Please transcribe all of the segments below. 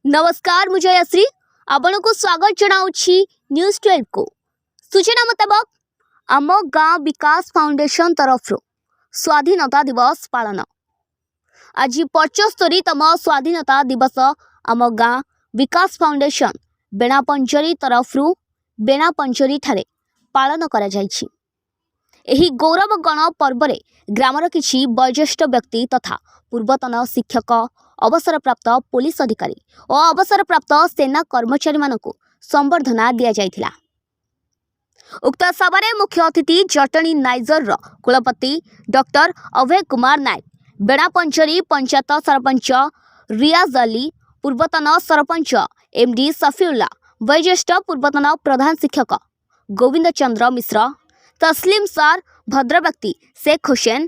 ନମସ୍କାର, ମୁଁ ଜୟଶ୍ରୀ, ଆପଣଙ୍କୁ ସ୍ୱାଗତ ଜଣାଉଛି ନ୍ୟୁଜ୍ 12କୁ। ସୂଚନା ମୁତାବକ, ଆମ ଗାଁ ବିକାଶ ଫାଉଣ୍ଡେସନ ତରଫରୁ ସ୍ୱାଧୀନତା ଦିବସ ପାଳନ। ଆଜି 75ତମ ସ୍ୱାଧୀନତା ଦିବସ ଆମ ଗାଁ ବିକାଶ ଫାଉଣ୍ଡେସନ ବେଣାପଞ୍ଚରୀ ତରଫରୁ ବେଣାପଞ୍ଚରୀଠାରେ ପାଳନ କରାଯାଇଛି। ଏହି ଗୌରବ ଗଣ ପର୍ବରେ ଗ୍ରାମର କିଛି ବୟୋଜ୍ୟେଷ୍ଠ ବ୍ୟକ୍ତି ତଥା ପୂର୍ବତନ ଶିକ୍ଷକ, ଅବସରପ୍ରାପ୍ତ ପୋଲିସ ଅଧିକାରୀ ଓ ଅବସରପ୍ରାପ୍ତ ସେନା କର୍ମଚାରୀମାନଙ୍କୁ ସମ୍ବର୍ଦ୍ଧନା ଦିଆଯାଇଥିଲା। ଉକ୍ତ ସଭାରେ ମୁଖ୍ୟ ଅତିଥି ଜଟଣୀ ନାଇଜରର କୁଳପତି ଡକ୍ଟର ଅଭୟ କୁମାର ନାୟକ, ବେଣାପଞ୍ଚରୀ ପଞ୍ଚାୟତ ସରପଞ୍ଚ ରିଆଜ ଅଲି, ପୂର୍ବତନ ସରପଞ୍ଚ ଏମ୍ଡି ସଫିଉଲ୍ଲା, ବୟୋଜ୍ୟେଷ୍ଠ ପୂର୍ବତନ ପ୍ରଧାନ ଶିକ୍ଷକ ଗୋବିନ୍ଦ ଚନ୍ଦ୍ର ମିଶ୍ର, ତସଲିମ ସାର୍, ଭଦ୍ରବ୍ୟକ୍ତି ଶେଖ ହୁସେନ,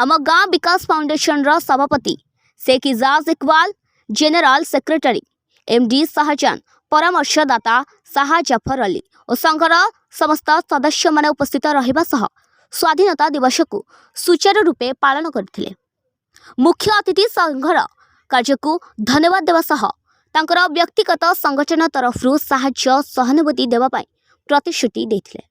ଆମ ଗାଁ ବିକାଶ ଫାଉଣ୍ଡେସନର ସଭାପତି Sheikh Ijaz Iqbal, general secretary MD Shahjan, ପରାମର୍ଶଦାତା ଶାହା ଜାଫର ଅଲି ଓ ସଂଘର ସମସ୍ତ ସଦସ୍ୟମାନେ ଉପସ୍ଥିତ ରହିବା ସହ ସ୍ୱାଧୀନତା ଦିବସକୁ ସୁଚାରୁ ରୂପେ ପାଳନ କରିଥିଲେ। ମୁଖ୍ୟ ଅତିଥି ସଂଘର କାର୍ଯ୍ୟକୁ ଧନ୍ୟବାଦ ଦେବା ସହ ତାଙ୍କର ବ୍ୟକ୍ତିଗତ ସଂଗଠନ ତରଫରୁ ସାହାଯ୍ୟ ସହାନୁଭୂତି ଦେବା ପାଇଁ ପ୍ରତିଶ୍ରୁତି ଦେଇଥିଲେ।